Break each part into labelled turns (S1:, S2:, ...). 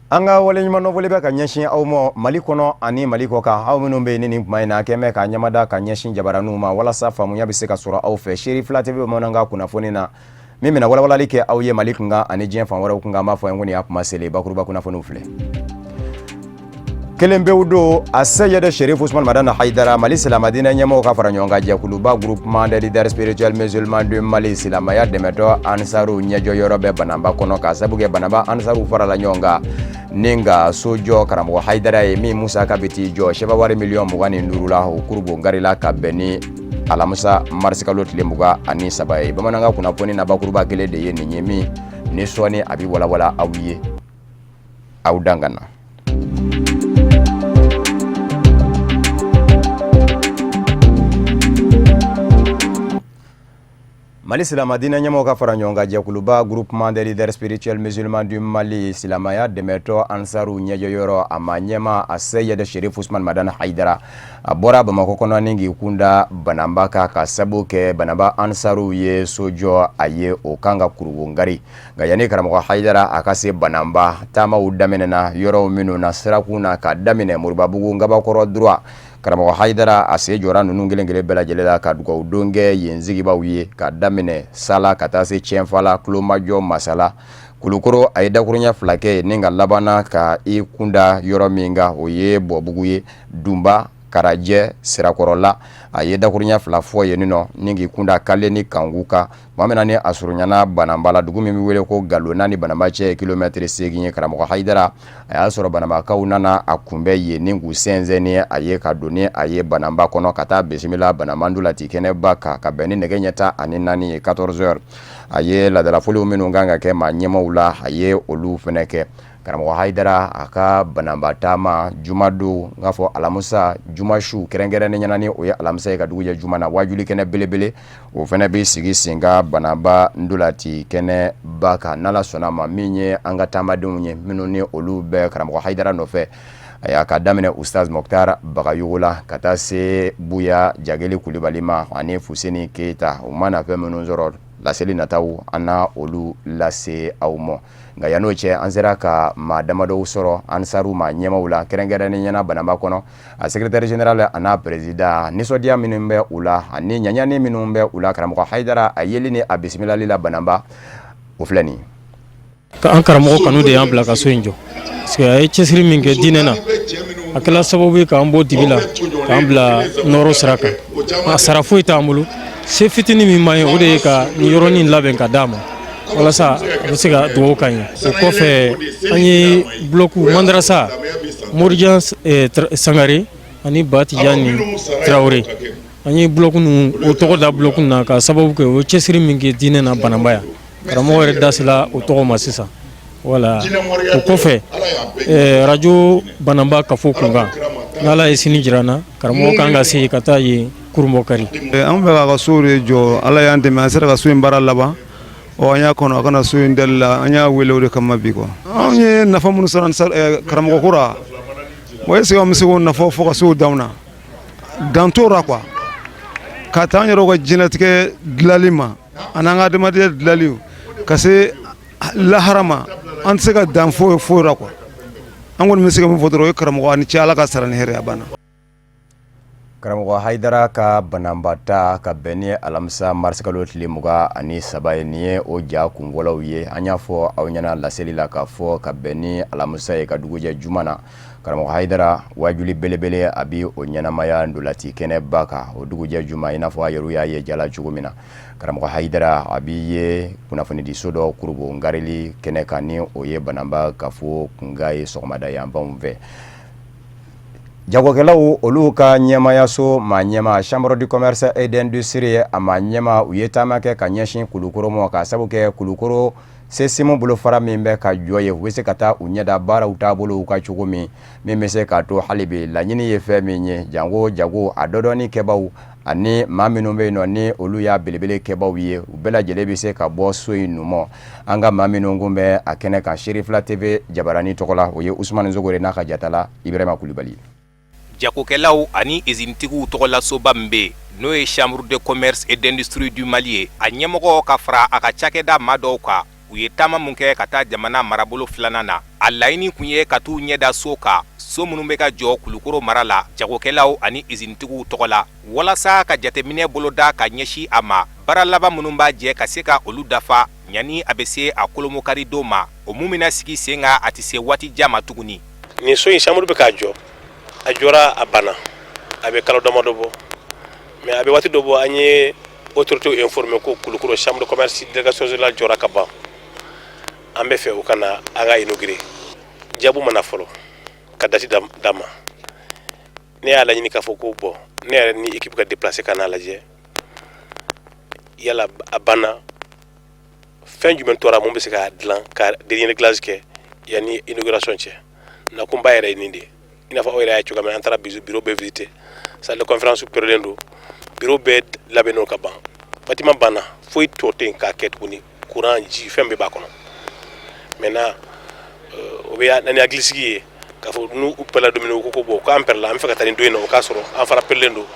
S1: An ka waleɲumandɔnfoli bɛ ka ɲɛsin aw ma Mali kɔnɔ ani Mali kɔ kan, aw minnu bɛ yen ni nin tuma in na kɛn bɛ ka ɲɛmada ka ɲɛsin jabaraninw ma walasa faamuya bɛ se ka sɔrɔ aw fɛ Serifila TV bamanankan kunnafoni na min bɛna walawalali kɛ aw ye Mali kunkan ani diɲɛ fan wɛrɛw kunkan. An b'a fɔ an ye ko nin y'a kuma selen bakuruba kunnafoniw filɛ. Kelen pewu don a Seyid Sherif Usman Madani Hayidara, Mali silamɛdiinɛ ɲɛmɔgɔw ka fara ɲɔgɔn kan jɛkuluba Groupement des leaders spirituels musulmans du Mali, silamɛya dɛmɛtɔ Ansaru ɲɛjɔyɔrɔ bɛ Bananba kɔnɔ k'a sabu kɛ Bananba Ansaru farala ɲɔgɔn kan ni ka so jɔ karamɔgɔ Hayidara ye min musaka bɛ t'i jɔ sefa wari miliyɔn 25 la. O kurunbonkarila ka bɛn ni alamisa marisikalo tile 23 ye. Bamanankan kunnafoni na bakuruba kelen de ye nin ye min ni sɔɔni a bɛ walawala aw ye, aw dan ka na. Mali silamɛdiinɛ ɲɛmɔgɔw ka fara ɲɔgɔn kan jɛkuluba Groupement des leaders spirituels musulmans du Mali, silamɛya dɛmɛtɔ Ansaru ɲɛjɔyɔrɔ, a ma ɲɛma a Seyid Sherif Usman Madani Hayidara, a bɔra Bamakɔ kɔnɔ ni k'i kunda Bananba kan ka sabu kɛ Bananba Ansaru ye so jɔ a ye, o kan ka kurunbonkari. Nka yanni karamɔgɔ Hayidara a ka se Bananba, taamaw daminɛna yɔrɔw minnu na sirakun na ka daminɛ Moribabugu Ngabakɔrɔ droit, karamɔgɔ Hayidara a sen jɔra ninnu kelen kelen bɛɛ lajɛlen la ka dugawu don kɛ yen sigibaaw ye ka daminɛ Sala ka taa se Cɛnfala, Tulomajɔ, Masala, Kulukoro. A ye dakuruɲɛ fila kɛ yen ni ka labanna ka i kunda yɔrɔ min kan, o ye Bɔbugu ye, Dunba, Karajɛ, Sirakɔrɔla. A ye dakuruɲɛ fila fɔ yen nɔ ni k'i kunda Kale ni Kanku kan. Tuma min na ni a surunyana Bananba la, dugu min bɛ wele ko Galo, n'a ni Bananba cɛ ye kilomɛtiri 8 ye, karamɔgɔ Hayidara a y'a sɔrɔ Bananbakaw nana a kunbɛn yen ni k'u sɛnsɛn ni a ye ka don ni a ye Bananba kɔnɔ ka taa bisimila Bananba ntolaci kɛnɛba kan ka bɛn ni nɛgɛ ɲɛ 14 ye, 14 heures. A ye laadalafoliw minnu kan ka kɛ maa ɲɛmaaw la, a ye olu fana kɛ. Karamɔgɔ Hayidara a ka Bananba taama jumadon, n k'a fɔ alamisa juma su kɛrɛnkɛrɛnnen ɲɛna, ni o ye alamisa ye ka dugu jɛ juma na, wajuli kɛnɛ belebele o fana bɛ sigi sen kan Bananba ntolaci kɛnɛba kan n'Ala sɔnna ma. Min ye an ka taamadenw ye minnu ni olu bɛ karamɔgɔ Hayidara nɔfɛ, a ka daminɛ Ustaz Mɔkitar Bagayogo la ka taa se Buya Jageli Kulibali ma ani Fuseni Keyita, u mana fɛn minnu sɔrɔ laseli nataw, an na olu lase aw ma. Nka yann'o cɛ, an sera ka maa damadɔw sɔrɔ Ansaru maa ɲɛmaaw la, kɛrɛnkɛrɛnnen ɲɛna Bananba kɔnɔ, a secrétaire général a n'a président, nisɔndiya minnu bɛ u la ani ɲaɲani minnu bɛ u la karamɔgɔ Hayidara a yeli ni a bisimilali la Bananba, o filɛ nin ye.
S2: An karamɔgɔ kanu de y'an bila ka so in jɔ parce que a ye cɛsiri min kɛ diinɛ na, a kɛla sababu ye k'an bɔ dibi la k'an bila nɔɔrɔ sira kan. A sara foyi t'an bolo, se fitinin min b'an ye, o de ye ka nin yɔrɔnin labɛn ka d'a ma walasa a bɛ se ka dugawu k'an ye. O kɔfɛ, an ye bulɔku madarasa Morijan Sangare ani Ba Tijani Tarawele, an ye bulɔku ninnu o tɔgɔ da bulɔku na ka sababu kɛ o cɛsiri min kɛ diinɛ na Bananba yan. Karamɔgɔ yɛrɛ da sera o tɔgɔ ma sisan. Wala o kɔfɛ, arajo Bananba Kafo kunkan, n'Ala ye sini jira an na, karamɔgɔ kan ka se ka taa yen kurunbonkari.
S3: An fɛ k'a ka so de jɔ. Ala y'an dɛmɛ, an sera ka so in baara laban. Ɔ an y'a kɔnɔ a kana so in dali la, an y'a wele o de kama bi quoi. Anw ye nafa minnu sɔrɔ karamɔgɔ ko ra, bon, est ce que an bɛ se k'o nafa fɔ ka se o danw na? Dan t'o ra quoi, ka taa an yɛrɛw ka diɲɛlatigɛ dilali ma ani an ka adamadenya dilali ka se lahara ma, an tɛ se ka dan foyi foyi ra quoi. An kɔni bɛ se ka min fɔ dɔrɔn, o ye karamɔgɔ ani ce, Ala ka sara ni hɛrɛ, a banna.
S1: Karamɔgɔ Hayidara ka Bananba ta ka bɛn ni alamisa marisikalo tile 23 ye, nin ye o ja kunfɔlɔw ye. An y'a fɔ aw ɲɛna laseli la k'a fɔ ka bɛn ni alamisa ye ka dugu jɛ juma na, karamɔgɔ Hayidara wajuli belebele a bɛ o ɲɛnamaya ntolaci kɛnɛba kan o dugujɛ juma, i n'a fɔ a yɛrɛ y'a ye jala cogo min na. Karamɔgɔ Hayidara a bɛ ye kunnafonidiso dɔ kurunbonkarili kɛnɛ kan, ni o ye Bananba Kafo kunkan ye sɔgɔmada yanfanw fɛ. Jagokɛlaw olu ka ɲɛmayaso maa ɲɛma, Chambre du commerce et d'industrie a maa ɲɛma, u ye taama kɛ ka ɲɛsin Kulukoro ma ka sabu kɛ Kulukoro CSIM bolofara min bɛ ka jɔ ye, u bɛ se ka taa u ɲɛda baaraw taabolo ka cogo min, min bɛ se k'a to hali bi laɲini ye fɛn min ye, janko jago a dɔdɔni kɛbaw ani maa minnu bɛ yen nɔ ni olu y'a belebele kɛbaw ye, u bɛɛ lajɛlen bɛ se ka bɔ so in numɔ. An ka maa minnu kun bɛ a kɛnɛ kan Serifila TV jabaranin tɔgɔ la, o ye Usumani Sogore n'a ka jatala Ibrahima Kulibali.
S4: Jagokɛlaw ani izinitigiw tɔgɔlasoba min bɛ yen, n'o ye Chambre de commerce et d'industrie du Mali ye, a ɲɛmɔgɔ ka fara a ka cakɛda maa dɔw kan, u ye taama min kɛ ka taa jamana marabolo filanan na. A laɲini tun ye ka t'u ɲɛ da so kan, so minnu bɛ ka jɔ Kulukoro mara la jagokɛlaw ani izinitigiw tɔgɔ la, walasa ka jateminɛ boloda ka ɲɛsin a ma, baara laban minnu b'a jɛ ka se ka olu dafa yanni a bɛ se a kolomokari don ma, o mun bɛna sigi sen kan, a tɛ se waati jan ma tuguni.
S5: Nin so in, chambre bɛ k'a jɔ, a jɔra, a banna, a bɛ kalo damadɔ bɔ. Mais a bɛ waati dɔ bɔ, an ye autorité informé ko Kulukoro chambre de commerce délégation régionale jɔra ka ban, an bɛ fɛ u ka na an ka inaugurer. Jaabu ma na fɔlɔ ka date d'an ma. Ne y'a laɲini k'a fɔ ko bon, ne yɛrɛ ni équipe ka déplacer ka n'a lajɛ yala a banna, fɛn jumɛn tora mun bɛ se k'a dilan ka dernier réglage kɛ yanni inauguration cɛ. Nakunba yɛrɛ ye nin de ye. I n'a fɔ aw yɛrɛ y'a cogoya min, an taara bureau bɛɛ visiter, salle de conférence pɛrɛlen don, bureau bɛɛ labɛnnen ka ban, bâtiment banna, foyi tɔ tɛ yen k'a kɛ tuguni, courant, ji, fɛn bɛɛ b'a kɔnɔ. Maintenant, o bɛ na ni hakilisigi ye k'a fɔ n'u pɛrɛla don min na, u ko ko bon, k'an pɛrɛla, an bɛ fɛ ka taa nin don in na, o k'a sɔrɔ an fana pɛrɛlen don,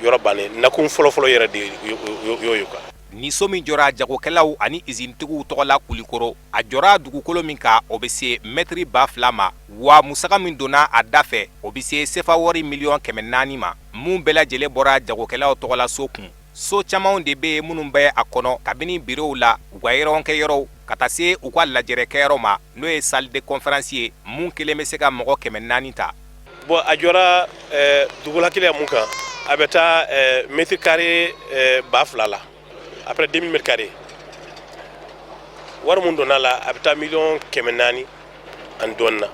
S5: yɔrɔ bannen. Nakun fɔlɔ-fɔlɔ yɛrɛ de y'o ye quoi.
S4: Ni so min jɔra jagokɛlaw ani izinitigiw tɔgɔ la Kulikoro, a jɔra dugukolo min kan, o bɛ se mɛtiri 2000 ma, wa musaka min donna a da fɛ, o bɛ se sefa wari miliyɔn 400 ma, mun bɛɛ lajɛlen bɔra jagokɛlaw tɔgɔla so kun. So camanw de bɛ yen minnu bɛ a kɔnɔ, kabini birow la, u ka yɔrɔkɛyɔrɔw, ka taa se u ka lajɛrɛkɛyɔrɔ ma, n'o ye salle de conférence ye, mun kelen bɛ se ka mɔgɔ 400 ta.
S5: Bon, a jɔra dugukolo hakɛya mun kan, a bɛ taa mètre carré 2000 la, après 2000 mètres carrés. Wari mun donna la, a bɛ taa miliyɔn 400 ani dɔɔnin na.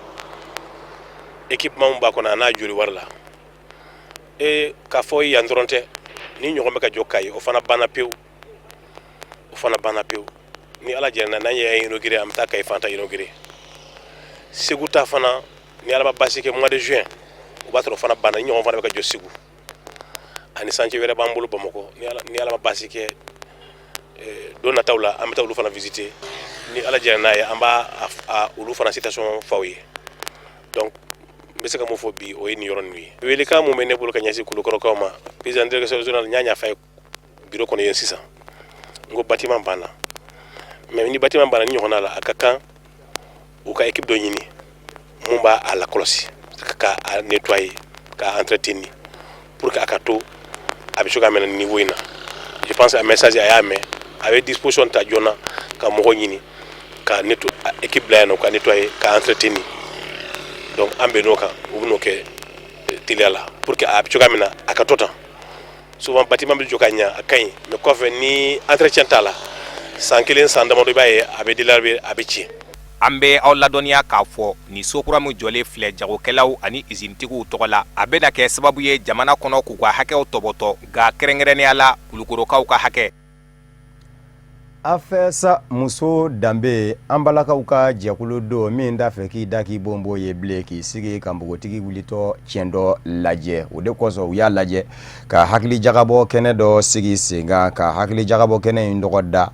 S5: Équipement mun b'a kɔnɔ, a n'a joli wari la, e k'a fɔ yan dɔrɔn tɛ, ni ɲɔgɔn bɛ ka jɔ Kayi, o fana banna pewu, o fana banna pewu. Ni Ala jɛra, n'an y'a inauguré, an bɛ taa Kayi fana ta inauguré. Segu ta fana, ni Ala ma baasi kɛ, mois de juin, o b'a sɔrɔ o fana banna. Ni ɲɔgɔn fana bɛ ka jɔ Segu, ani chantier wɛrɛ b'an bolo Bamakɔ. Ni Ala ma baasi kɛ, don nataw la, an bɛ taa olu fana visiter. Ni Ala jɛra n'a ye, an b'a olu fana situation f'aw ye. Donc n bɛ se ka mun fɔ bi, o ye nin yɔrɔ ninnu ye. Welekan mun bɛ ne bolo ka ɲɛsin Kulukɔrɔkaw ma, président délégation régionale, n y'a ɲɛfɔ a ye bureau kɔnɔ yen sisan, n ko bâtiment banna. Mais ni bâtiment banna ni ɲɔgɔnna la, a ka kan u ka équipe dɔ ɲini mun b'a a lakɔlɔsi, ka a nettoyer, ka entretenir, pour que a ka to a bɛ se ka mɛn niveau in na. Je pense a message a y'a mɛn, a bɛ disposition ta joona ka mɔgɔ ɲini ka netto équipe bila yan nɔ ka nettoyer, ka entretenir. Donc an bɛn n'o kan, u bɛ n'o kɛ teliya la pour que a bɛ cogoya min na, a ka to tan. Souvent bâtiment bɛ jɔ ka ɲa, a ka ɲi, mais kɔfɛ, ni entretien t'a la, san kelen, san damadɔ, i b'a ye a bɛ délabré, a bɛ tiɲɛ.
S4: An bɛ aw ladɔnniya k'a fɔ nin so kura min jɔlen filɛ jagokɛlaw ani izinitigiw tɔgɔ la, a bɛna kɛ sababu ye jamana kɔnɔ k'u ka hakɛw tɔbɔtɔ, nka kɛrɛnkɛrɛnnenya la Kulukorokaw ka hakɛ.
S1: AFS muso danbe, an balakaw ka jɛkulu don min t'a fɛ k'i da k'i bonbon ye bilen, k'i sigi ka npogotigi wulitɔ tiɲɛ dɔ lajɛ. O de kosɔn u y'a lajɛ ka hakili jagabɔ kɛnɛ dɔ sigi sen kan, ka hakili jagabɔ kɛnɛ in tɔgɔ da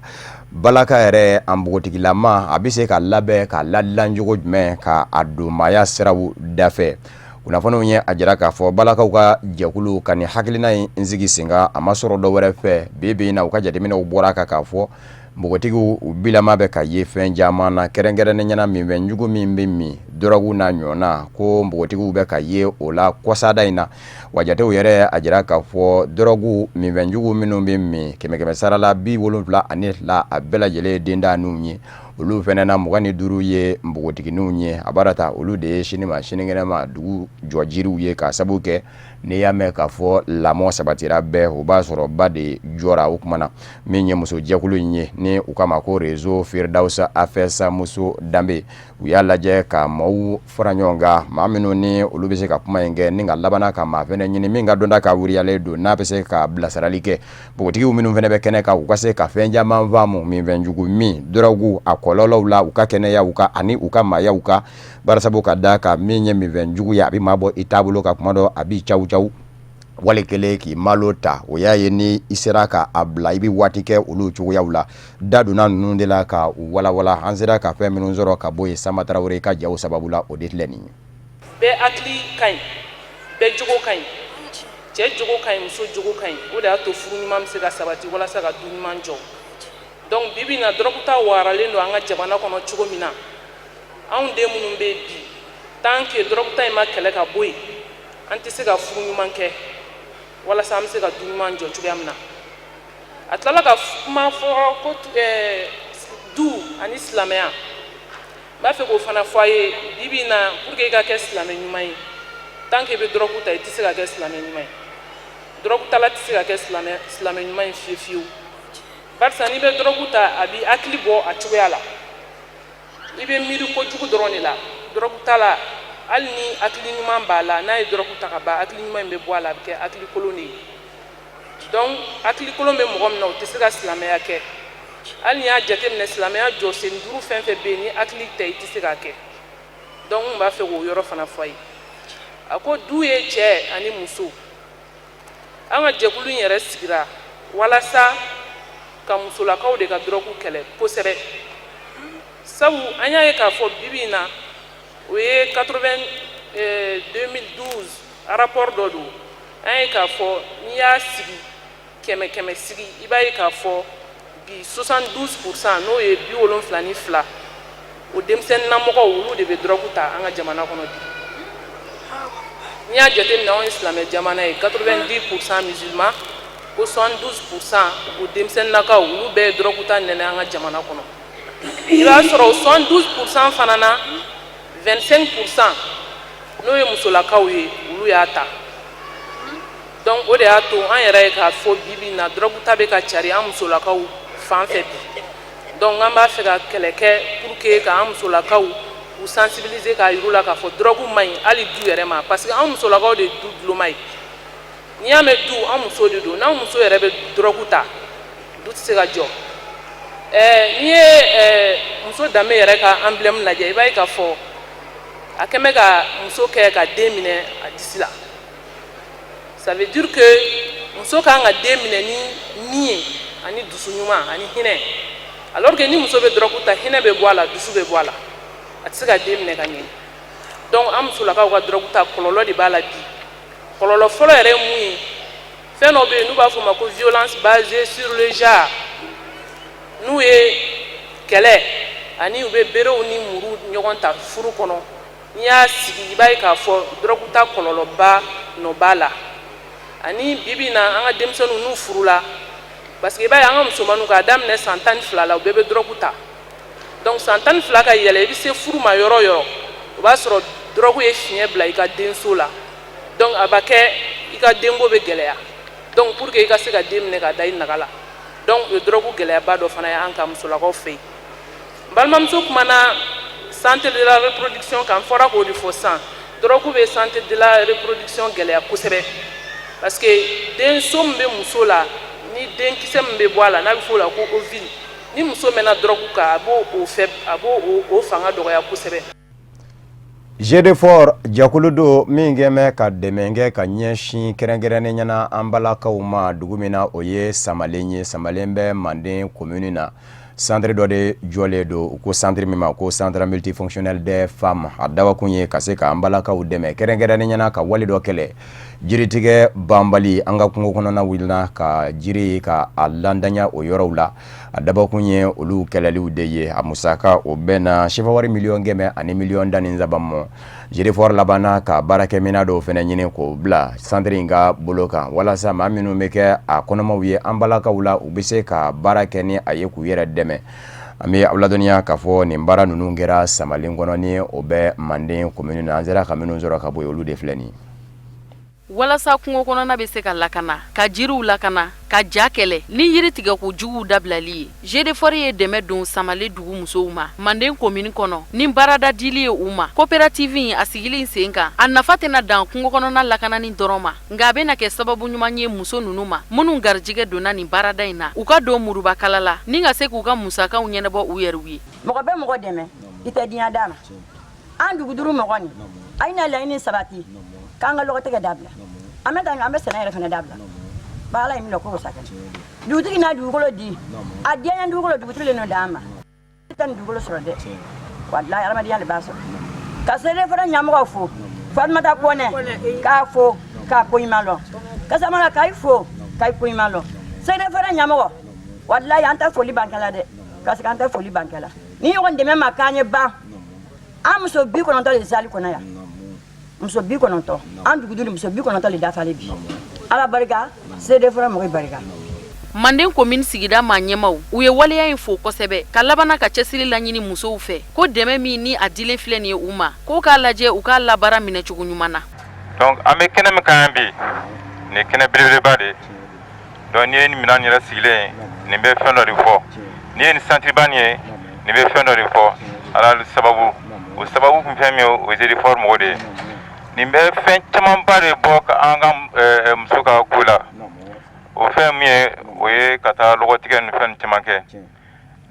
S1: balaka yɛrɛ a npogotigilama a bɛ se ka labɛn ka ladilan cogo jumɛn ka a don maaya siraw dafɛ. Kunnafoniw ye a jira k'a fɔ balakaw ka jɛkulu ka nin hakilina in sigi sen kan, a ma sɔrɔ dɔ wɛrɛ fɛ. Bi bi in na, u ka jateminɛw bɔra kan k'a fɔ npogotigiw u bilama bɛ ka ye fɛn caman na, kɛrɛnkɛrɛnnen ɲɛna minfɛn jugu min bɛ min, dɔrɔgu n'a ɲɔgɔnna, ko npogotigiw bɛ ka ye o la kɔsada in na. Wa jatew yɛrɛ a jira k'a fɔ dɔrɔgu minfɛn jugu minnu bɛ min, kɛmɛ kɛmɛ sara la 72, a bɛɛ lajɛlen ye dentanninw ye. Olu fana na, 25 ye npogotigininw ye. A baara ta, olu de ye sini ma sinikɛnɛ ma dugu jɔ jiriw ye, k'a sabu kɛ n'i y'a mɛn k'a fɔ lamɔ sabatira bɛɛ, o b'a sɔrɔ ba de jɔra. O tuma na, min ye musojɛkulu in ye, ni u k'a ma ko Réseau Firdaus AFS muso danbe, u y'a lajɛ ka maaw fara ɲɔgɔn kan, maa minnu ni olu bɛ se ka kuma in kɛ, ni ka labanna ka maa fana ɲini min ka dɔnta ka wuriyalen don, n'a bɛ se ka bilasirali kɛ npogotigiw minnu fana bɛ kɛnɛ kan, u ka se ka fɛn caman faamu minfɛnjugu min, dɔrɔgu, a kɔlɔlɔw la u ka kɛnɛyaw kan ani u ka maayaw kan. Barisabu ka da kan, min ye minfɛnjugu ye, a bɛ maa bɔ i taabolo kan kuma dɔ, a b'i caw caw wali kelen k'i malo ta. O y'a ye ni i sera ka a bila, i bɛ waati kɛ olu cogoyaw la. Da donna ninnu de la ka u walawala. An sera ka fɛn minnu sɔrɔ ka bɔ yen Sanba Tarawele ka jaw sababu la, o de filɛ nin ye.
S6: Bɛɛ hakili ka ɲi, bɛɛ jogo ka ɲi, cɛ jogo ka ɲi, muso jogo ka ɲi. O de y'a to furu ɲuman bɛ se ka sabati walasa ka du ɲuman jɔ. Donc bi bi in na, dɔrɔgu ta waralen don an ka jamana kɔnɔ cogo min na, Anw den minnu bɛ bi, tant que drogue ta in ma kɛlɛ ka bɔ yen, an tɛ se ka furu ɲuman kɛ walasa an bɛ se ka du ɲuman jɔ cogoya min na. A tilala ka kuma fɔ ko du ani silamɛya. N b'a fɛ k'o fana fɔ a ye bi bi in na, pour que i ka kɛ silamɛ ɲuman ye, tant que i bɛ drogue ta, i tɛ se ka kɛ silamɛ ɲuman ye. Drogue tala tɛ se ka kɛ silamɛ ɲuman ye fiyewu fiyewu, barisa n'i bɛ drogue ta, a b'i hakili bɔ a cogoya la, i bɛ miiri kojugu dɔrɔn de la. Drogue tala, hali ni hakili ɲuman b'a la, n'a ye drogue ta ka ban, hakili ɲuman in bɛ bɔ a la, a bɛ kɛ hakili kolon de ye. Donc hakili kolon bɛ mɔgɔ min na, o tɛ se ka silamɛya kɛ. Hali n'i y'a jateminɛ, silamɛya jɔsen duuru fɛn fɛn bɛ yen, ni hakili tɛ, i tɛ se k'a kɛ. Donc n b'a fɛ k'o yɔrɔ fana fɔ a ye. A ko du ye cɛ ani muso. An ka jɛkulu in yɛrɛ sigira walasa ka musolakaw de ka drogue kɛlɛ kosɛbɛ, sabu an y'a ye k'a fɔ bibi in na, o ye 80 2012 rapport dɔ don, an ye k'a fɔ n'i y'a sigi kɛmɛ kɛmɛ sigi, i b'a ye k'a fɔ bi 72%, n'o ye 72, o denmisɛnninnamɔgɔw, olu de bɛ drogue ta an ka jamana kɔnɔ bi. N'i y'a jateminɛ, anw ye silamɛ jamana ye, 90% musulman, ko 72% o denmisɛnninnakaw, olu bɛɛ ye drogue ta nɛnɛ an ka jamana kɔnɔ. I b'a sɔrɔ o 72% fana na, 25%, n'o ye musolakaw ye, olu y'a ta. Donc o de y'a to an yɛrɛ ye k'a fɔ bi bi in na, drogue ta bɛ ka cari an musolakaw fan fɛ bi. Donc an b'a fɛ ka kɛlɛ kɛ pour que k'an musolakaw k'u sensibiliser, k'a yir'u la k'a fɔ drogue man ɲi hali du yɛrɛ ma, parce que an musolakaw de ye du duloma ye. N'i y'a mɛn du, an muso de don. N'an muso yɛrɛ bɛ drogue ta, du tɛ se ka jɔ. N'i ye muso danbe yɛrɛ ka emblème lajɛ, i b'a ye k'a fɔ a kɛn bɛ ka muso kɛ ka den minɛ a disi la. Ça veut dire que muso kan ka den minɛ ni ni ye ani dusu ɲuman ani hinɛ, alors que ni muso bɛ drogue ta, hinɛ bɛ bɔ a la, dusu bɛ bɔ a la, a tɛ se ka den minɛ ka ɲɛ. Donc an musolakaw ka drogue ta, kɔlɔlɔ de b'a la bi. Kɔlɔlɔ fɔlɔ yɛrɛ ye mun ye? Fɛn dɔ bɛ yen n'u b'a fɔ o ma ko violence basée sur le genre, n'u ye kɛlɛ ani u bɛ berew ni muru ɲɔgɔn ta furu kɔnɔ. N'i y'a sigi, i b'a ye k'a fɔ drogue ta kɔlɔlɔba nɔ b'a la. Ani bibi in na, an ka denmisɛnninw n'u furula, parce que i b'a ye an ka musomaninw, k'a daminɛ san 12 la, u bɛɛ bɛ drogue ta. Donc san 12 ka yɛlɛ, i bɛ se furu ma yɔrɔ o yɔrɔ, o b'a sɔrɔ drogue ye fiɲɛ bila i ka denso la. Donc a b'a kɛ i ka denko bɛ gɛlɛya, donc pour que i ka se ka den minɛ ka da i naga la. Donc o ye drogue gɛlɛyaba dɔ fana ye an ka musolakaw fɛ yen. N balimamuso kumana santé de la reproduction kan, fɔra k'o de fɔ sisan. Drogue bɛ santé de la reproduction gɛlɛya kosɛbɛ, parce que denso min bɛ muso la, ni denkisɛ min bɛ bɔ a la, n'a bɛ fɔ o la ko ovule, ni muso mɛnna drogue kan, a b'o o fɛ, a b'o o fanga dɔgɔya kosɛbɛ.
S1: Gdfor jɛkulu don min kɛmɛ ka dɛmɛ kɛ ka ɲɛsin kɛrɛnkɛrɛnnen ɲɛna an balakaw ma dugu min na, o ye Samalen ye. Samalen bɛ Manden commune na. Centre dɔ de jɔlen don, u ko centre min ma ko centre multifonctionnel des femmes. A dabɔkun ye ka se k'an balakaw dɛmɛ kɛrɛnkɛrɛnnen ɲɛna ka wale dɔ kɛlɛ, jiritigɛ banbali an ka kungo kɔnɔna wulila ka jiri ka a landanya o yɔrɔw la. A dabɔkun ye olu kɛlɛliw de ye. A musaka o bɛnna sefa wari 113 miliyɔn mɔ. Gdfor labanna ka baarakɛminɛn dɔw fana ɲini k'o bila centre in ka bolo kan, walasa maa minnu bɛ kɛ a kɔnɔmaw ye an balakaw la, u bɛ se ka baara kɛ ni a ye k'u yɛrɛ dɛmɛ. An bɛ aw ladɔnniya k'a fɔ nin baara ninnu kɛra Samalen kɔnɔ, ni o bɛ Manden commune na. An sera ka minnu sɔrɔ ka bɔ yen, olu de filɛ nin ye.
S7: Walasa kungo kɔnɔna bɛ se ka lakana, ka jiriw lakana, ka ja kɛlɛ ni yiri tigɛko juguw dabilali ye, Gdfor ye dɛmɛ don Samale dugu musow ma Manden komini kɔnɔ ni baarada dili ye u ma. Coopérative in a sigili sen kan, a nafa tɛna dan kungo kɔnɔna lakanani dɔrɔn ma, nka a bɛna kɛ sababu ɲuman ye muso ninnu ma minnu garijɛgɛ donna nin baarada in na, u ka don murubakala la ni ka se k'u ka musakaw ɲɛnabɔ u yɛrɛw ye.
S8: Mɔgɔ bɛ mɔgɔ dɛmɛ, i tɛ diɲɛ d'a ma. An dugu duuru mɔgɔ nin, a ye na laɲini sabati k'an ka lɔgɔtigɛ dabila, an bɛ taa, an bɛ sɛnɛ yɛrɛ fana dabila. Ba Ala ye min lɔ k'o sakɛ dugutigi n'a dugukolo di a diɲɛ dugukolo, dugutigi le n'o d'an ma. I tɛ nin dugukolo sɔrɔ dɛ, walahi, adamadenya de b'a sɔrɔ. Ka CDFR ɲɛmɔgɔw fo, Fatumata Kɔnɛ k'a fo k'a koɲuman lɔn, Kasamara k'a fo k'a koɲuman lɔn. CDFR ɲɛmɔgɔ, walahi, an tɛ foli ban kɛla dɛ, parce que an tɛ foli ban kɛla ni ɲɔgɔn dɛmɛ ma k'an ye ban. An muso 90 de sali kɔnɔ yan, muso 90, an dugu muso 90 de dafalen bi. Ala barika, CDFOR mɔgɔ barika.
S7: Manden komini sigida maa ɲɛmaw, u ye waleya in fo kosɛbɛ, ka labanna ka cɛsiri laɲini musow fɛ, ko dɛmɛ min ni a dilen filɛ nin ye u ma, k'o k'a lajɛ u k'a labaara minɛcogo ɲuman na.
S9: Donc an bɛ kɛnɛ min kan yan bi, nin ye kɛnɛ belebeleba de ye. Donc n'i ye nin minɛn yɛrɛ sigilen ye, nin bɛ fɛn dɔ de fɔ. N'i ye nin santiba nin ye, nin bɛ fɛn dɔ de fɔ. Ala sababu, o sababu kun fɛn min ye, o ye CDFOR mɔgɔ de ye. Nin bɛ fɛn camanba de bɔ ka an ka muso ka ko la. O fɛn min ye, o ye ka taa lɔgɔtigɛ ni fɛn caman kɛ.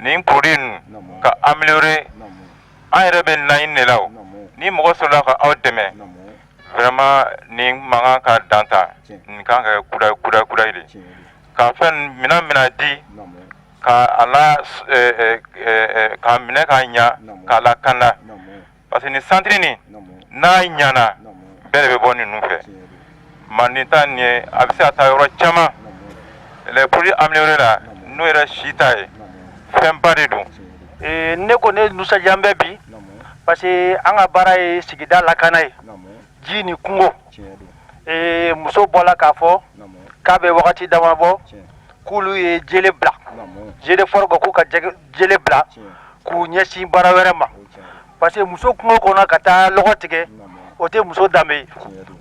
S9: Nin produit ninnu ka améliorer, an yɛrɛ bɛ laɲini de la. O ni mɔgɔ sɔrɔla ka aw dɛmɛ vraiment, nin man kan ka dan ta. Nin kan ka kɛ kudayi kudayi kudayi de ka fɛn minɛn mina di ka a la k'a minɛ k'a ɲa, k'a lakanda, parce que nin santiri nin, n'a ɲana, bɛɛ de bɛ bɔ ninnu fɛ. Manden ta nin ye, a bɛ se ka taa yɔrɔ caman. Les produits améliorés la, n'o yɛrɛ si ta ye, fɛnba de don.
S10: Ne ko ne nisɔndiya bɛ bi, parce que an ka baara ye sigida lakana ye, ji ni kungo. Muso bɔla k'a fɔ k'a bɛ wagati dama bɔ k'olu ye jele bila, CDFOR ko k'u ka jele bila k'u ɲɛsin baara wɛrɛ ma, parce que muso kungo kɔnɔ ka taa lɔgɔ tigɛ, o tɛ muso danbe ye.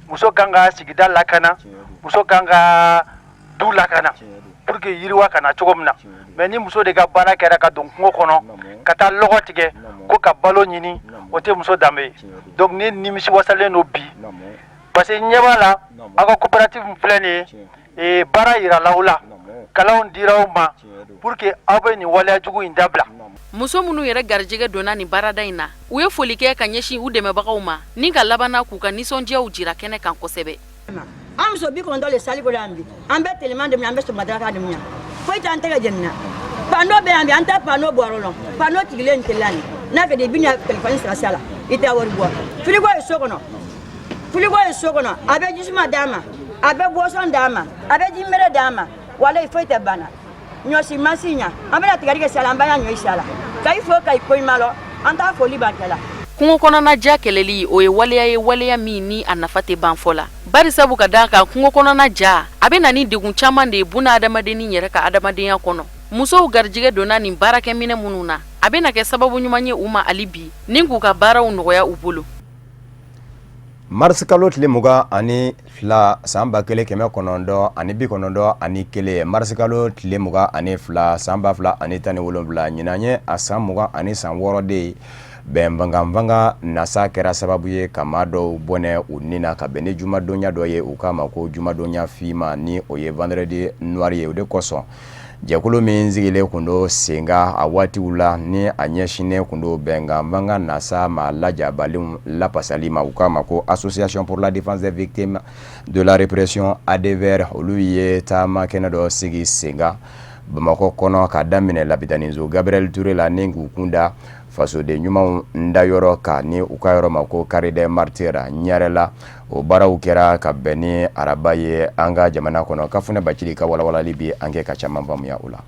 S10: Muso kan ka sigida lakana, muso kan ka du lakana pour que yiriwa ka na cogo min na. Mais ni muso de ka baara kɛra ka don kungo kɔnɔ ka taa lɔgɔ tigɛ ko ka balo ɲini, o tɛ muso danbe ye. Donc ne nimisi wasalen don bi, parce que ɲɛ b'a la, aw ka coopérative min filɛ nin ye, baara yirala aw la, kalanw dira aw ma pour que aw bɛ nin waleya jugu in dabila.
S7: Muso minnu yɛrɛ garijɛgɛ donna nin baarada in na, u ye foli kɛ ka ɲɛsin u dɛmɛbagaw ma, ni ka labanna k'u ka nisɔndiyaw jira kɛnɛ kan kosɛbɛ.
S8: An muso 90 le sali kɔnɔ yan bi. An bɛ teleman de an bɛ sɔgɔmadaraka de yan, foyi t'an tɛgɛ jɛnina. Panneau bɛ yan bi, an tɛ panneau bɔ yɔrɔ lɔn. Panneau tigilen teliya nin n'a ka di, i bɛna telefɔni sira sira la, i tɛ wari bɔ. Frigo ye so kɔnɔ, frigo ye so kɔnɔ, a bɛ jisuma d'an ma, a bɛ boisson d'an ma, a bɛ jimere d'an ma. Walayi, foyi tɛ banna. Ɲɔsi masi ɲa, an bɛna tigɛli kɛ sala, an b'a ɲɔ sala ka i fo ka i koɲuman lɔ, an t'a foli ban kɛ la.
S7: Kungo kɔnɔna ja kɛlɛli, o ye waleya ye, waleya min ni a nafa tɛ ban fɔ la, barisabu ka d'a kan kungo kɔnɔna ja, a bɛ na ni degun caman de ye buna adamadennin yɛrɛ ka adamadenya kɔnɔ. Musow garijɛgɛ donna nin baarakɛminɛ minnu na, a bɛna kɛ sababu ɲuman ye u ma hali bi ni k'u ka baaraw nɔgɔya u bolo.
S1: Marisikalo tile 22 san 1991, marisikalo tile 22 san 2017, ɲinan ye a san 26 de ye, bɛnkanfanga nasa kɛra sababu ye ka maa dɔw bɔnɛ u ni na, ka bɛn ni jumadonya dɔ ye, u k'a ma ko jumadonya finma, ni o ye vendredi noir ye. O de kosɔn jɛkulu min sigilen tun don sen kan a waatiw la, ni a ɲɛsinnen tun don bɛnkanfanga nasa maa lajabalenw lapasali ma, u k'a ma ko Association pour la défense des victimes de la répression, ADVR, olu ye taama kɛnɛ dɔ sigi sen kan Bamakɔ kɔnɔ, ka daminɛ Lapitaniso Gabriel Touré la, ni k'u kun da fasoden ɲumanw dayɔrɔ kan, ni u ka yɔrɔ ma ko Carré des Martyrs Ɲarɛla. O baaraw kɛra ka bɛn ni araba ye an ka jamana kɔnɔ. Kafunɛ Bacili ka walawalali bi an kɛ ka caman faamuya o la.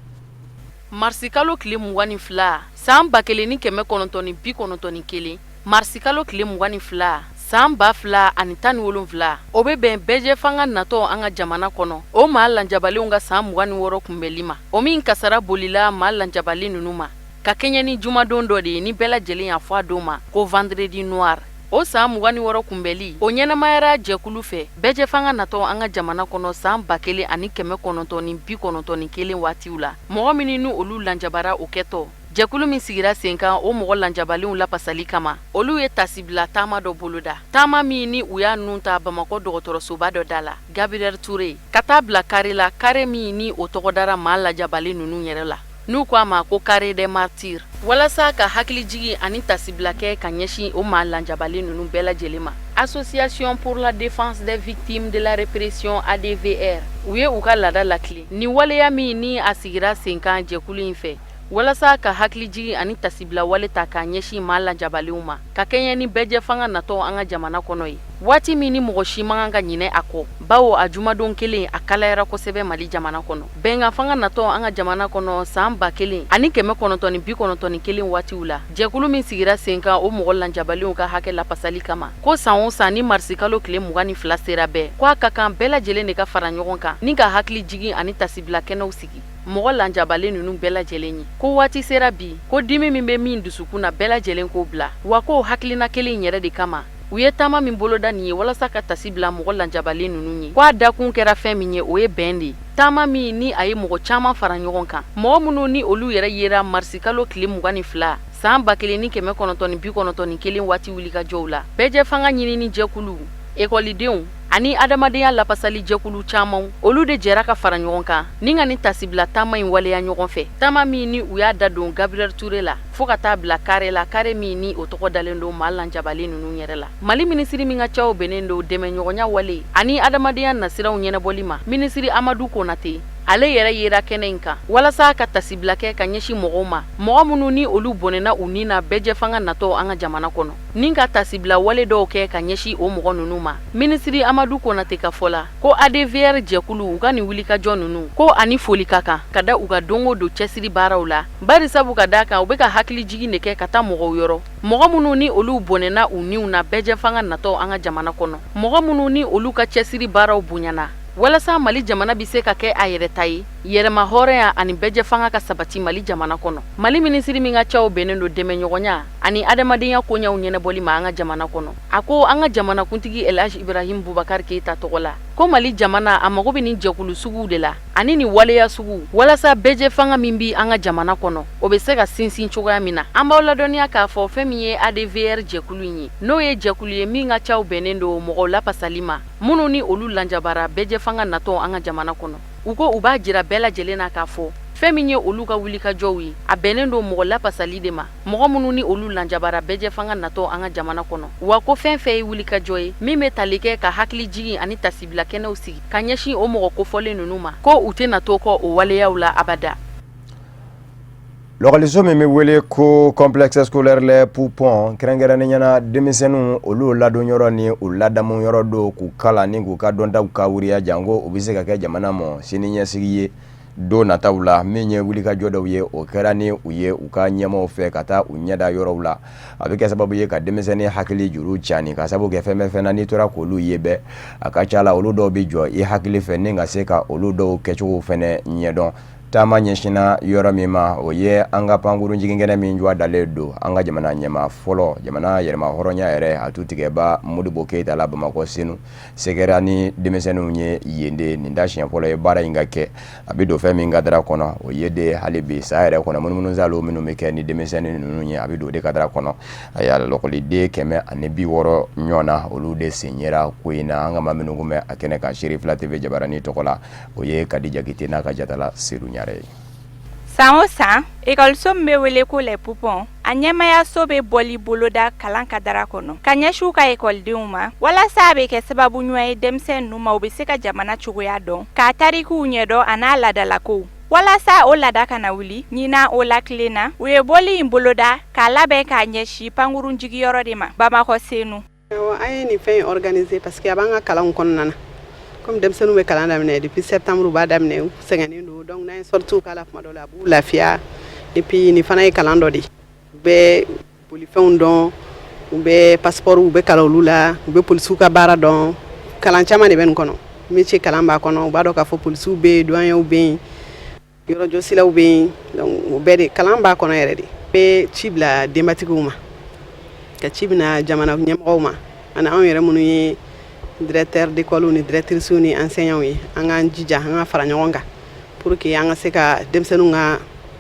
S7: Marisikalo tile 22 san 1991, marisikalo tile 22 san 2017, o bɛ bɛn bɛɛjɛfanga natɔ an ka jamana kɔnɔ, o maa lanjabalenw ka san 26 kunbɛnli ma, o min kasara bolila maa lanjabalen ninnu ma ka kɛɲɛ ni jumadon dɔ de ye, ni bɛɛ lajɛlen y'a fɔ a don ma ko vendredi noir. O san 26 kunbɛnli, o ɲɛnamayara jɛkulu fɛ bɛɛjɛfanga natɔ an ka jamana kɔnɔ san 1991 waatiw la. Mɔgɔ minnu ni olu lanjabara o kɛtɔ, jɛkulu min sigira sen kan o mɔgɔ lanjabalenw lapasali kama, olu ye tasibila taama dɔ boloda, taama min ni u y'a nun ta Bamakɔ dɔgɔtɔrɔsoba dɔ da la, Gabriel Touré, ka taa bila kare la, kare min ni o tɔgɔ dara maa lajabalen ninnu yɛrɛ la, n'u ko a ma ko Carré des Martyrs, walasa ka hakilijigi ani tasibila kɛ ka ɲɛsin o maa lanjabalen ninnu bɛɛ lajɛlen ma. Association pour la défense des victimes de la répression, ADVR, u ye u ka laada latilen ni waleya min ni a sigira sen kan jɛkulu in fɛ, walasa ka hakilijigi ani tasibila wale ta k'a ɲɛsin maa lanjabalenw ma, ka kɛɲɛ ni bɛɛjɛfanga natɔ an ka jamana kɔnɔ ye. Waati min ni mɔgɔ si man kan ka ɲinɛ a kɔ, bawo a jumadon kelen a kalayara kosɛbɛ Mali jamana kɔnɔ. Bɛnkan fanga natɔ an ka jamana kɔnɔ san 1991 waatiw la, jɛkulu min sigira sen kan o mɔgɔ lanjabalenw ka hakɛ lapasali kama, ko san o san ni marisikalo tile 22 sera bɛɛ, ko a ka kan bɛɛ lajɛlen de ka fara ɲɔgɔn kan ni ka hakili jigin ani tasibila kɛnɛw sigi mɔgɔ lanjabalen ninnu bɛɛ lajɛlen ye. Ko waati sera bi, ko dimi min bɛ min dusukun na bɛɛ lajɛlen k'o bila, wa k'o hakilina kelen in yɛrɛ de kama u ye taama min boloda nin ye walasa ka tasi bila mɔgɔ lanjabalen ninnu ye. Ko a dakun kɛra fɛn min ye, o ye bɛn de ye. Taama min ni a ye mɔgɔ caman fara ɲɔgɔn kan, mɔgɔ minnu ni olu yɛrɛ yera marisikalo tile 22 san 1991 waati wulikajɔw la, bɛɛjɛfanga ɲinini jɛkulu, ekɔlidenw ani adamadenya lapasali jɛkulu caman, olu de jɛra ka fara ɲɔgɔn kan ni ka nin tasibila taama in waleya ɲɔgɔn fɛ. Taama min ni u y'a da don Gabriel Touré la fo ka taa bila kare la, kare min ni o tɔgɔ dalen don maa lanjabalen ninnu yɛrɛ la. Mali minisiri min ka caw bɛnnen don dɛmɛɲɔgɔnya wale ani adamadenya nasiraw ɲɛnabɔli ma, minisiri Amadu Konate, ale yɛrɛ yera kɛnɛ in kan walasa ka tasibila kɛ ka ɲɛsin mɔgɔw ma, mɔgɔ minnu ni olu bɔnɛna u ni na bɛɛjɛfanga natɔ an ka jamana kɔnɔ, ni ka tasibila wale dɔw kɛ ka ɲɛsin o mɔgɔ ninnu ma. Minisiri Amadu Konate ka fɔ la, ko ADVR jɛkulu u ka nin wulikajɔ ninnu, ko ani foli ka kan ka da u ka don o don cɛsiri baaraw la, bari sabu ka d'a kan u bɛ ka hakilijigin de kɛ ka taa mɔgɔw yɔrɔ, mɔgɔ minnu ni olu bɔnɛna u niw na bɛɛjɛfanga natɔ an ka jamana kɔnɔ, mɔgɔ minnu ni olu ka cɛsiri baaraw bonyana walasa Mali jamana bɛ se ka kɛ a yɛrɛ ta ye, yɛrɛmahɔrɔnya ani bɛɛjɛfanga ka sabati Mali jamana kɔnɔ. Mali minisiri min ka caw bɛnnen don dɛmɛɲɔgɔnya ani adamadenya koɲɛw ɲɛnabɔli ma an ka jamana kɔnɔ, a ko an ka jamanakuntigi El Hadj Ibrahim Boubacar Keita tɔgɔ la, ko Mali jamana a mago bɛ nin jɛkulu suguw de la ani nin waleya sugu walasa bɛɛjɛfanga min bɛ an ka jamana kɔnɔ, o bɛ se ka sinsin cogoya min na. An b'aw ladɔnniya k'a fɔ fɛn min ye ADVR jɛkulu in ye, n'o ye jɛkulu ye min ka caw bɛnnen don mɔgɔw lapasali ma, minnu ni olu lanjabara bɛɛjɛfanga natɔ an ka jamana kɔnɔ. U ko u b'a jira bɛɛ lajɛlen na k'a fɔ fɛn min ye olu ka wulikajɔw ye, a bɛnnen don mɔgɔ lapasali de ma, mɔgɔ minnu ni olu lanjabara bɛɛjɛfanga natɔ an ka jamana kɔnɔ. Wa ko fɛn fɛn ye wulikajɔ ye min bɛ tali kɛ ka hakili jigin ani tasibila kɛnɛw sigi ka ɲɛsin o mɔgɔ kofɔlen ninnu ma, ko u tɛna to kɔ o waleyaw la abada.
S1: Lɔkɔliso min bɛ wele ko complexe scolaire Les Poupons, kɛrɛnkɛrɛnnenya na denmisɛnninw olu ladon yɔrɔ ni u ladamu yɔrɔ don, k'u kalan ni k'u ka dɔntaw ka wuriya, janko u bɛ se ka kɛ jamana mɔ sini ɲɛsigi ye don nataw la. Min ye wulikajɔ dɔw ye, o kɛra ni u ye u ka ɲɛmaaw fɛ ka taa u ɲɛda yɔrɔw la. A bɛ kɛ sababu ye ka denmisɛnnin hakili juru cani, ka sababu kɛ fɛn bɛ fɛn na, n'i tora k'olu ye bɛɛ, a ka ca la olu dɔw bɛ jɔ i hakili fɛ ni ka se ka olu dɔw kɛcogo fɛnɛ ɲɛdɔn. Taama ɲɛsinna yɔrɔ min ma, o ye an ka pankurun jiginkɛnɛ min jɔ dalen don an ka jamana ɲɛmaa fɔlɔ, jamana yɛrɛmahɔrɔnya yɛrɛ a tutigɛba Modibo Keyita la, Bamakɔ Senu. Se kɛra ni denmisɛnninw ye yen de. Nin t'a siɲɛ fɔlɔ ye baara in ka kɛ. A bɛ don fɛn min kadara kɔnɔ, o ye de hali bi san yɛrɛ kɔnɔ munumunusaalo minnu bɛ kɛ ni denmisɛnnin ninnu ye, a bɛ don o de kadara kɔnɔ. A y'a lɔkɔliden 160 ɲɔgɔn na, olu de sen yera ko in na. An ka maa minnu kun bɛ a kɛnɛ kan Seere Fila TV jabaranin tɔgɔ la, o ye Kadi Jakite n'a ka jatala Sedu Ɲare ye.
S11: San o san, ekɔliso min bɛ wele ko Les Poupons, a ɲɛmayaso bɛ bɔli boloda kalan kadara kɔnɔ ka ɲɛsin u ka ekɔlidenw ma, walasa a bɛ kɛ sababu ɲuman ye denmisɛn ninnu ma, u bɛ se ka jamana cogoya dɔn, k'a tarikuw ɲɛdɔn an'a laadalakow, walasa o laada kana wuli. Ɲinan o la tile na, u ye bɔli in boloda k'a labɛn k'a ɲɛsin pankurun jigiyɔrɔ de ma Bamakɔ Senu.
S12: An ye nin fɛn in organiser parce que a b'an ka kalanw kɔnɔna na. Comme denmisɛnninw bɛ kalan daminɛ depuis septembre, u b'a daminɛ, u sɛgɛnnen don. Donc n'an ye sorties k'a la tuma dɔw la, a b'u lafiya. Et puis nin fana ye kalan dɔ de ye. U bɛ bolifɛnw dɔn, u bɛ passeport, u bɛ kalan olu la, u bɛ polisiw ka baara dɔn. Kalan caman de bɛ nin kɔnɔ. Métier kalan b'a kɔnɔ, u b'a dɔn k'a fɔ polisiw bɛ yen, douaniers bɛ yen, yɔrɔjɔsilaw bɛ yen. Donc o bɛɛ de kalan b'a kɔnɔ yɛrɛ de. Bɛ ci bila denbatigiw ma, ka ci bila jamana ɲɛmɔgɔw ma, ani anw yɛrɛ minnu ye directeur d'école ni directrices ni enseignants ye, an k'an jija, an ka fara ɲɔgɔn kan pour que an ka se ka denmisɛnninw ka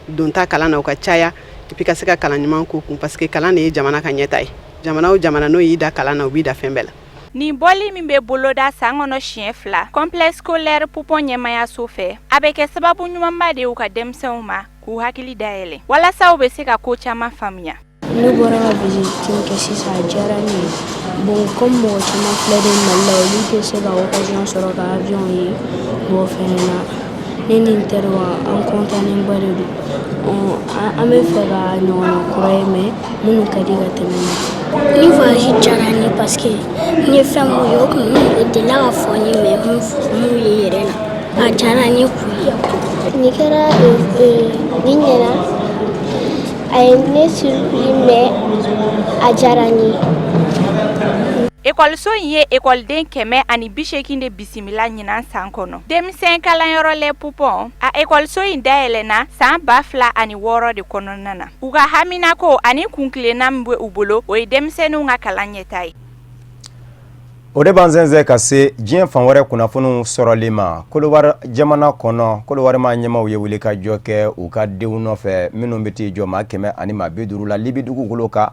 S12: donta kalan na, u ka caya, et puis ka se ka kalan ɲuman k'u kun, parce que kalan de ye jamana ka ɲɛta ye. Jamana o jamana n'o y'i da kalan na, u b'i da fɛn bɛɛ la.
S11: Nin bɔli min bɛ boloda san kɔnɔ siɲɛ fila complexe scolaire Poupon ɲɛmayaso fɛ, a bɛ kɛ sababu ɲumanba de ye u ka denmisɛnw ma, k'u hakili dayɛlɛ walasa u bɛ se ka ko caman faamuya.
S13: Ne bɔra ka visite min kɛ sisan, a diyara ne ye. Bon, comme mɔgɔ caman filɛ nin Mali la, olu tɛ se ka occasion sɔrɔ ka avion ye. Bon, fɛnɛ na Ne ni n teriw, an kɔntannenba de don. An bɛ fɛ ka ɲɔgɔnna kura ye, mais minnu ka di ka tɛmɛ nin kan. Ni voyage diyara n ye parce que n ye fɛn mun ye, o tun o delila ka fɔ n ye, mais mun ye yɛrɛ la, a diyara n ye k'u ye.
S14: Nin kɛra, nin ɲɛna, a ye ne surpris, mais a diyara n ye.
S11: Ekɔliso in ye ekɔliden 180 de bisimila ɲinan san kɔnɔ. Denmisɛn kalanyɔrɔ Les Poupons, a ekɔliso in dayɛlɛnna san 2006 de kɔnɔna na. U ka haminako ani kuntilenna min bɛ u bolo, o ye denmisɛnninw ka kalan ɲɛta ye.
S1: O de b'an sɛnsɛn ka se diɲɛ fan wɛrɛ kunnafoniw sɔrɔli ma. Kolowari jamana kɔnɔ, Kolowari maa ɲɛmaw ye wuli ka jɔ kɛ u ka denw nɔfɛ minnu bɛ t'i jɔ maa 150 la Libi dugukolo kan.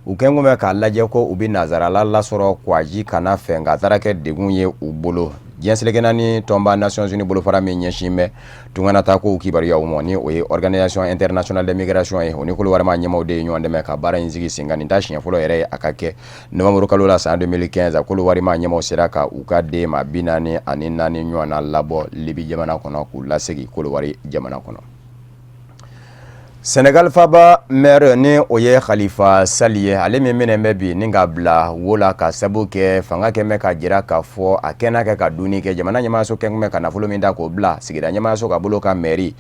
S1: U kɛn kun bɛ k'a lajɛ ko u bɛ nazarala lasɔrɔ kwaji kana fɛ, nka a taara kɛ degun ye u bolo. Diɲɛ seleke naani tɔnba Nations Unies bolofara min ɲɛsin bɛ tunganata kow kibaruyaw ma, ni o ye Organisation internationale des migrations ye, o ni Kolowari maa ɲɛmaw de ye ɲɔgɔn dɛmɛ ka baara in sigi sen kan. Nin t'a siɲɛ fɔlɔ yɛrɛ ye a ka kɛ. Novembre kalo la san 2015, Kolowari maa ɲɛmaw sera ka u ka den maa 44 ɲɔgɔnna labɔ Libi jamana kɔnɔ k'u lasegin Kolowari jamana kɔnɔ. Senegal faaba maire, ni o ye Khalifa Sall ye, ale min minɛ bɛ bi ni ka bila wo la ka sabu kɛ fanga kɛn bɛ ka jira k'a fɔ a kɛnɛ kɛ ka dunni kɛ jamana ɲɛmaayaso kɛn bɛ ka nafolo min ta k'o bila sigida ɲɛmaayaso ka bolo kan, mairie,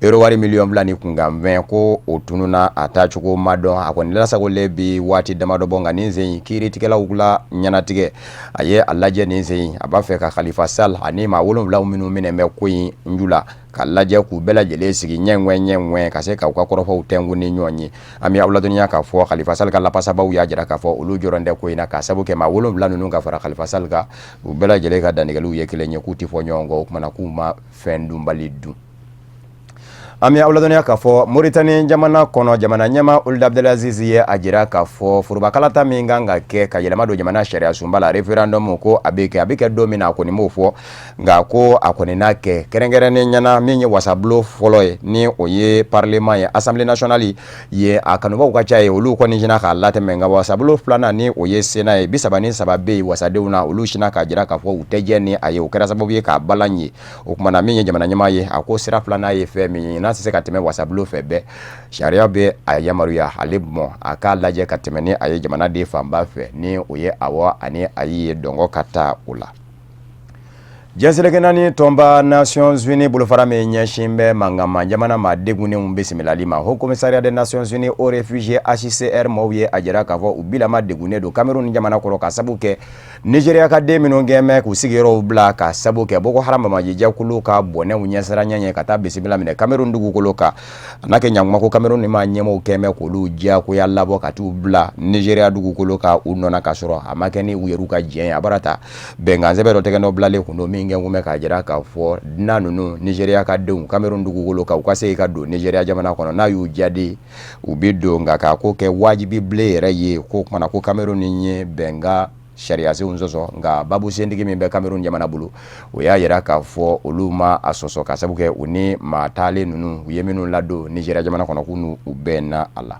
S1: euro wari miliyɔn 2 ni kunkanfɛn, ko o tununna, a taacogo ma dɔn. A kɔni lasagolen bi waati damadɔ bɔ, nka nin sen in kiiritigɛlaw la ɲɛnatigɛ a ye a lajɛ. Nin sen in a b'a fɛ ka Khalifa Sall ani maa 7 minnu minɛ bɛ ko in ju la, ka lajɛ k'u bɛɛ lajɛlen sigi ɲɛŋɛ ɲɛŋɛ ka se k'u ka kɔrɔfɔw tɛnku ni ɲɔgɔn ye. An bɛ aw ladɔnniya k'a fɔ Khalifa Sall ka lapasabaw y'a jira k'a fɔ olu jɔrɔn tɛ ko in na, k'a sabu kɛ maa 7 ninnu ka fara Khalifa Sall kan, u bɛɛ lajɛlen ka dantigɛliw ye kelen ye, k'u tɛ fɔ ɲɔgɔn kɔ. O kumana k'u ma fɛn dunbali dun. An bɛ aw ladɔnniya k'a fɔ Moritani jamana kɔnɔ, jamana ɲɛmaa Ould Abdelaziz ye a jira k'a fɔ forobakalata min kan ka kɛ ka yɛlɛma don jamana sariya sunba la, référendum, ko a bɛ kɛ. A bɛ kɛ don min na, a kɔni m'o fɔ, nka ko a kɔni n'a kɛ kɛrɛnkɛrɛnnen ɲɛna min ye wasabulon fɔlɔ ye, ni o ye parlement ye, Assemblée nationale ye, a kanubaw ka ca ye, olu kɔni sinna k'a latɛmɛ. Nka wasabulon filanan, ni o ye Sénat ye, 33 bɛ yen wasadenw na, olu sinna k'a jira k'a fɔ u tɛ jɛ ni a ye. O kɛra sababu ye k'a balan ye. O tuma na, min ye jamana ɲɛmaa ye, a ko sira filanan ye fɛn min ye, n'a tɛ se ka tɛmɛ wasabulon fɛ bɛɛ, sariya bɛ a yamaruya ale mɔ a k'a lajɛ ka tɛmɛ ni a ye jamanaden fanba fɛ, ni o ye awɔ ani ayi ye, dɔngɔ ka taa o la. Diɲɛ seleke naani tɔnba Nations Unies bolofara min ɲɛsin bɛ mankanma jamana maa degunnenw bisimilali ma, Haut Commissariat des Nations Unies aux réfugiés, HCR mɔgɔw ye a jira k'a fɔ u bilama degunnen don Cameroun jamana kɔrɔ, ka sabu kɛ Nigeria ka den minnu kɛn bɛ k'u sigiyɔrɔw bila ka sabu kɛ Boko Haram banbaacijɛkulu ka bɔnɛw ɲɛsiranya ye ka taa bisimila minɛ Cameroun dugukolo kan. A n'a kɛ ɲankuma ko Cameroun ni maa ɲɛmɔgɔw kɛn bɛ k'olu diyagoya labɔ ka t'u bila Nigeria dugukolo kan u nɔ na, k'a sɔrɔ a ma kɛ ni u yɛrɛw ka jɛn ye. A bara ta bɛnkan sɛbɛn dɔ tɛgɛ nɔ bilalen kun don min kɛ kun bɛ k'a jira k'a fɔ dunan ninnu, Nigeria ka denw, Cameroun dugukolo kan, u ka segin ka don Nigeria jamana kɔnɔ. N'a y'u diya, u bɛ don, nka k'a ko kɛ wajibi bilen yɛrɛ ye, ko kumana ko Cameroun ye bɛnkan sariyasenw sɔsɔ. Nka babu sentigi min bɛ Cameroun jamana bolo, o y'a jira k'a fɔ olu ma a sɔsɔ, ka sabu kɛ u ni maa taalen ninnu, u ye minnu ladon Nigeria jamana kɔnɔ, k'u n'u bɛnna a la.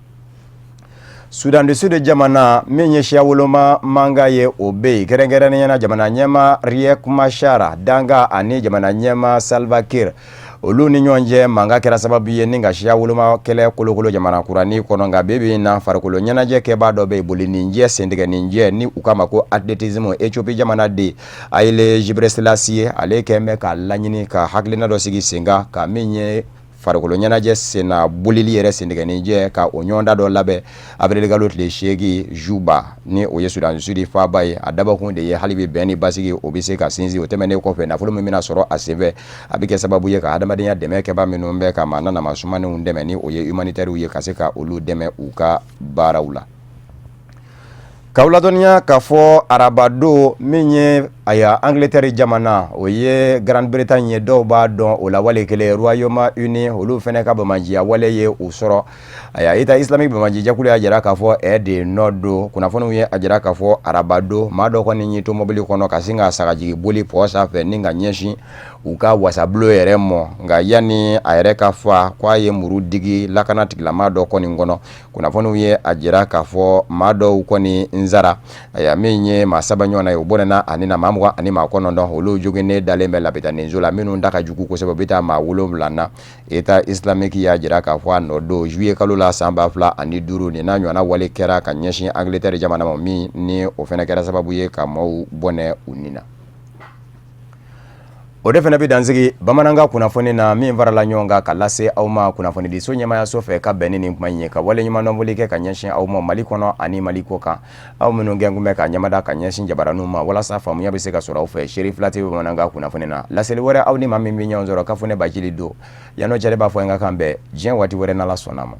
S1: Soudan du Sud jamana min ye siya woloma mankan ye, o bɛ yen, kɛrɛnkɛrɛnnenya na jamana ɲɛmaa Riek Machar dankan ani jamana ɲɛmaa Salva Kiir, olu ni ɲɔgɔn cɛ mankan kɛra sababu ye ni ka siya woloma kɛlɛ kolokolo jamana kuranin kɔnɔ. Nka bi bi in na, farikolo ɲɛnajɛ kɛbaa dɔ bɛ yen, bolininjɛ, sentigɛninjɛ, ni u k'a ma ko athlétisme, Ethiopie jamana den Haile Gebrselassie, ale kɛn bɛ k'a laɲini ka hakilina dɔ sigi sen kan, ka min ye farikolo ɲɛnajɛ senna bolili yɛrɛ, sentigɛninjɛ, ka o ɲɔgɔndan dɔ labɛn avril kalo tile 8 Juba, ni o ye Soudan du Sud faaba ye. A dabɔkun de ye hali bi bɛn ni basigi o bɛ se ka sinsin. O tɛmɛnen kɔfɛ, nafolo min bɛna sɔrɔ a senfɛ, a bɛ kɛ sababu ye ka hadamadenya dɛmɛ kɛba minnu bɛ ka maa nama sumanenw dɛmɛ, ni o ye humanitaires ye, ka se ka olu dɛmɛ u ka baaraw la. K'aw ladɔnniya k'a fɔ arabadon min ye, aya, Angleterre jamana, o ye Grande-Bretagne ye, dɔw b'a dɔn o la wale kelen Royaume-Uni, olu fana ka banbaanciya wale ye u sɔrɔ. Aya, État islamique banbaacijɛkulu y'a jira k'a fɔ ɛ de nɔ don. Kunnafoniw ye a jira k'a fɔ arabadon, maa dɔ kɔni y'i to mobili kɔnɔ ka sin ka sagajigi boli pont sanfɛ ni ka ɲɛsin u ka wasabulon yɛrɛ mɔ. Nka yanni a yɛrɛ ka fa, ko a ye muru digi lakana tigilama dɔ kɔni kɔnɔ. Kunnafoniw ye a jira k'a fɔ maa dɔw kɔni n sara. Ayiwa, min ye maa 3 ɲɔgɔn ye, o bɔnɛna a ni na. Maa 29, olu joginnen dalen bɛ lapitaniso la. Minnu ta ka jugu kosɛbɛ, u bɛ taa maa 7 na. État islamique y'a jira k'a fɔ a nɔ don juillet kalo la san 2005, nin n'a ɲɔgɔnna wale kɛra ka ɲɛsin Angleterre jamana ma, min ni o fana kɛra sababu ye ka maaw bɔnɛ u ni na. O de fana bɛ dansigi bamanankan kunnafoni na min farala ɲɔgɔn kan ka lase aw ma kunnafonidiso ɲɛmayaso fɛ ka bɛn ni nin kuma in ye, ka waleɲumandɔnfoli kɛ ka ɲɛsin aw ma Mali kɔnɔ ani Mali kɔ kan, aw minnu kɛ kun bɛ ka ɲɛmada ka ɲɛsin jabaraninw ma walasa faamuya bɛ se ka sɔrɔ aw fɛ. Seri fila tɛ bamanankan kunnafoni na. Laseli wɛrɛ, aw ni maa min bɛ ɲɔgɔn sɔrɔ, k'a fɔ ne Bacili don. Yan'o cɛ, ne b'a fɔ n ka kan bɛn diɲɛ waati wɛrɛ, n'Ala sɔnna a ma.